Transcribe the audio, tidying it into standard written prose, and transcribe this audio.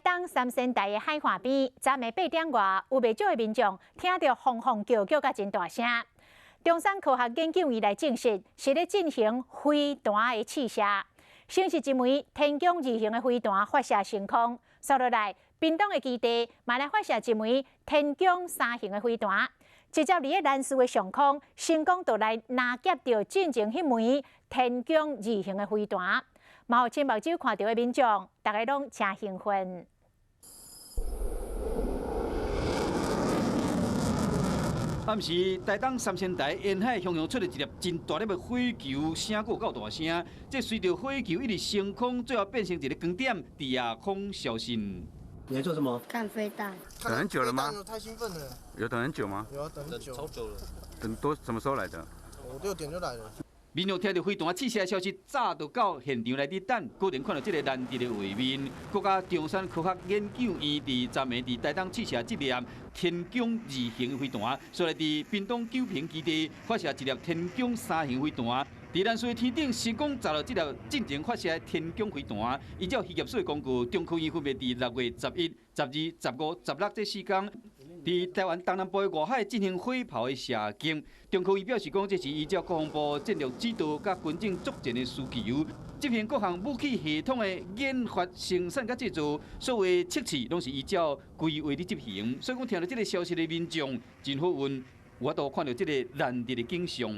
東三仙台的海岸邊，昨暝8點外，有袂少的民眾聽著轟轟叫叫共真大聲。中山科學研究院來證實，是咧進行飛彈的試射。先是一枚天弓二型的飛彈發射升空，紲落來，屏東的基地嘛來發射一枚天弓三型的飛彈，直接佇咧蘭嶼的上空，成功就來攔截著進前彼枚天弓二型的飛彈。嘛予親目睭看著的民眾，逐家攏誠興奮。暗時，台東三仙台沿海雄雄出來一粒真大粒的火球，聲閣有夠大聲。這隨著火球一直升空，最後變成一个光點，佇夜空消失。你在做什麼？看飛彈。等很久了嗎？太興奮了。有等很久嗎？有啊，等很久。超久了。等多什麼時候來的？我6點就來了。民眾聽著飛彈試射的消息，早就到現場來佇等，果然看著這个難得的畫面。國家中山科學研究院佇昨暝佇台東試射這粒天弓二型飛彈，紲來佇屏東九坪基地發射一粒天弓三型飛彈。佇蘭嶼天頂成功砸落這粒進前發射的天弓飛彈。依照漁業署的公告，中科院分別佇6月11、12、15、16這四工，佇台灣東南部的外海進行火炮的射擊。中科院表示講，這是依照國防部戰略指導佮軍種作戰的需求，執行各項武器系統的研發、生產佮製造，所有測試攏是依照規劃佇執行。所以講，聽著這个消息的民眾真好運，有法度看著這个難得的景象。